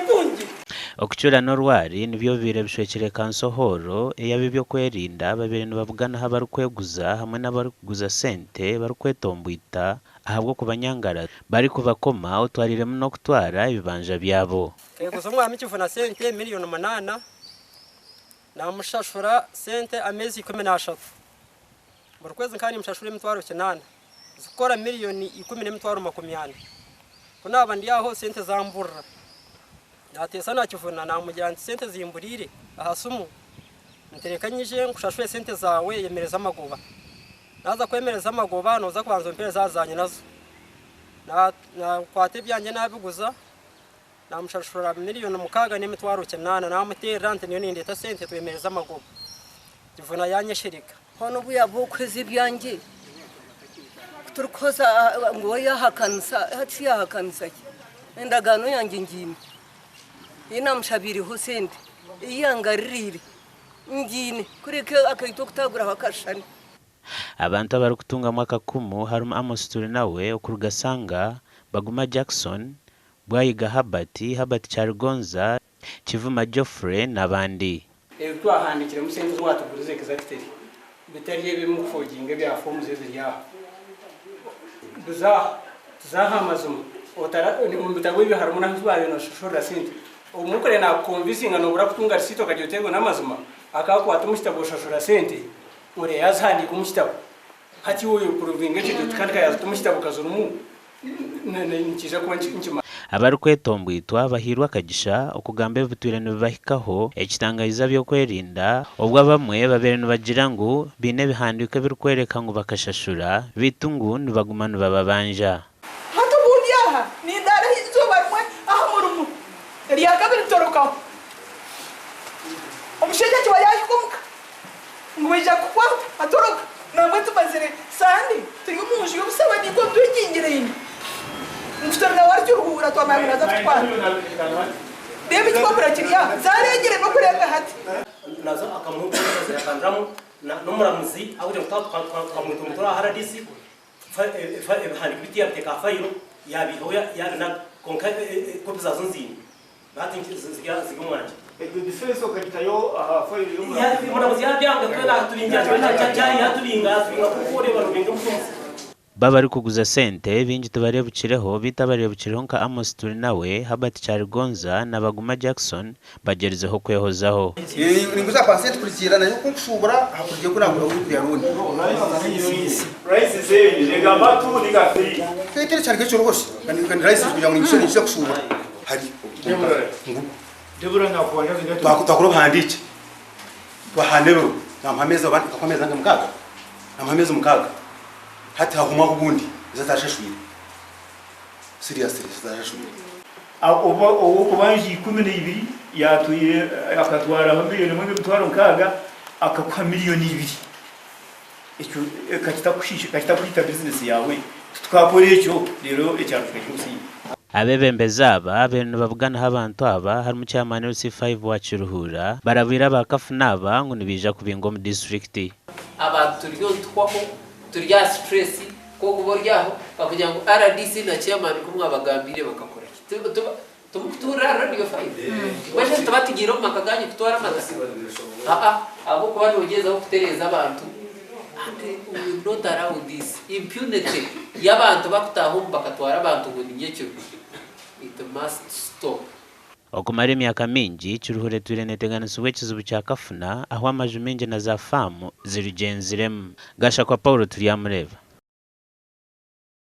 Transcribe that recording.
Ntungire. Okucura n'orwari nibyo bibaire bishwekire Kanso Hall ey'ab'eby'okwerinda babaire nibabuganaho abarikweguza hamwe n'abarikuguza sente barikwetomboita ahabw'okubanyangara barikubakoma otwariremu n'okutwara ebibanja byabo. Nkeguza omwami Kivuna sente miriyoni munaana, namushashura sente ameezi 13. Buri kwezi nkaba nimushashura emitwaro kinaana, zikukora miriyoni ikumi n'emitwaro 40. Ku naaba ndi aho sente zamburira. Naateesa na Kivuna naamugira nti sente zimburiire aha simu, nti reka nyije nkushashure sente zaawe yemereza amagoba. Naaza kwemereza amagoba nooza kubanza ompe eza zangye nazo. Naakwata ebyangye naabiguza, naamushashura miriyoni 6 n'emitwaro 8 naamuteerera nti nyowe nindeeta sente twemereze amagoba. Kivuna yaanyeshereka. Hoona obu yaaba ow'okuheza ebyangye, ku turikuhoza ngu we yaahakanisa, hati shi yaahakanisa ki? Endagaano yangye ngiine, ei naamushabiireho sente, ei yangaririire ngiine, kureka akaitwa okutaaguraho akashushani. Abantu abarikutungamu akakumu harimu Amos Turinawe okuruga Sanga, Baguma Jackson, Bwayiga Herbert, Herbert Kyaligonza, Kivuma Geoffrey n'abandi. Ebi twahandiikiremu sente ezi waatugurize exactly bitari ebi ebimurikufoginga ebya forms eziri aha. Biza aha, tuze aha mazima. Otara omu bitabo ebyo harimu n'ahu waabaire nooshashurira sente. Obumwe okureba naakukonvinsinga noobura kutunga risiiti okagira oti ago n'amazima, akaakukwata omu kitabo oshashura sente, oreeba yaazihandiika omu kitabo. Hati iwe oyepuruvinga ekyo oti kandi ka yaazita omu kitabo kazirimu, nikiija kuba nikimara. Abarikwetomboitwa bahairwe akagisha okugamba ebitwire nibibahikaho ekitangariza by'okwerinda obwo abamwe babaire nibagira ngu baine ebihandiiko ebirikworeka ngu bakashashura beitu ngu nibaguma nibababanja. Hati obu ndi aha, nindaaraho eizooba rimwe aha murimo, erya kabiri ntorokaho. Omushaija akiba yaahika omuka ngu baija kukukwata, atoroka. Nangwa tumazire Sande turi omu nju y'obusabe naitwe twekingiraine ngu Torina wari Kiruhura twamanya ngu naaza kutwara. Reeba ekipapura kiri aha, zaarengire n'okurenga hati. Nazo akamuha oburenganzira yakandiramu n'omuramuzi ahabw'okugira ngu tukaba tukamweta omutwe aha rdc ebihandiiko bitu yabiteeka aha fayiro yabiihaho yabinaga kwonka kopi zaazo nziine hati ziri omwangye. Egyo defense okagitayo aha fayiro y'omuramuzi? Omuramuzi yabyanga twena atubingira yatubinga yatubinga nk'oku oreba nobinga omufumu. Bo abarikuguza sente baingi tibareebukireho beitu abareebukireho nka Amos Turinawe, Herbert Kyaligonza na Baguma Jackson bagyerizeho kwehozaho. Ninguza pasenti kurugiirira nayo oku nkushuubura aha kurugiirira oku nagura wiiki ya looni. Keitu ekyari ekyoroho shi ni license kugira ngu niinyija kushuubura hari ngu twakora obuhandiikye twahana ebiro namuha ameezi oba nkakuha ameezi angahe mukaaga namuha ameezi mukaaga hati hahumwaho obundi ezi atarashashwire seriously ezi atarashashwire. Oba ow'okubanja 12 yaatwire akatwaraho miriyoni emwe n'emitwaro nkaaga akakuha miriyoni ibiri. Ekyo ka kitakushiisha, ka kitakwita bizinesi yaawe? Titukakora ekyo reero ekyaro kikagira obusingye. Abeebembezi aba babaire nibabuganaho abantu aba harimu Chairman LC5 wa Kiruhura barabwire aba kafuna aba ngu nibaija kubingwa omu disiturikiti. Abantu turiyo nituhwaho, turi aha stress, ku orikuba ori aho bakakugira ngu rdc na chairman ku mwabagambiire bakakora ki? Timukutuhurira aha Radio Five? Mbwenu shi tibatugiire omu maka gaanyu kutwara amataka? Aa, ahabw'okuba noogyezaho kutereeza abantu and we will not allow this impunity y'abantu bakutaaha omu bakatwara abantu ngu ni nyekiro. It must stop. Okumara emyaka mingi, Kiruhura etwire neteganisibwa ekizibu kya kafuna ahu amaju maingi na za faamu zirugyenziremu. Gashakwa Paul Turyamureeba.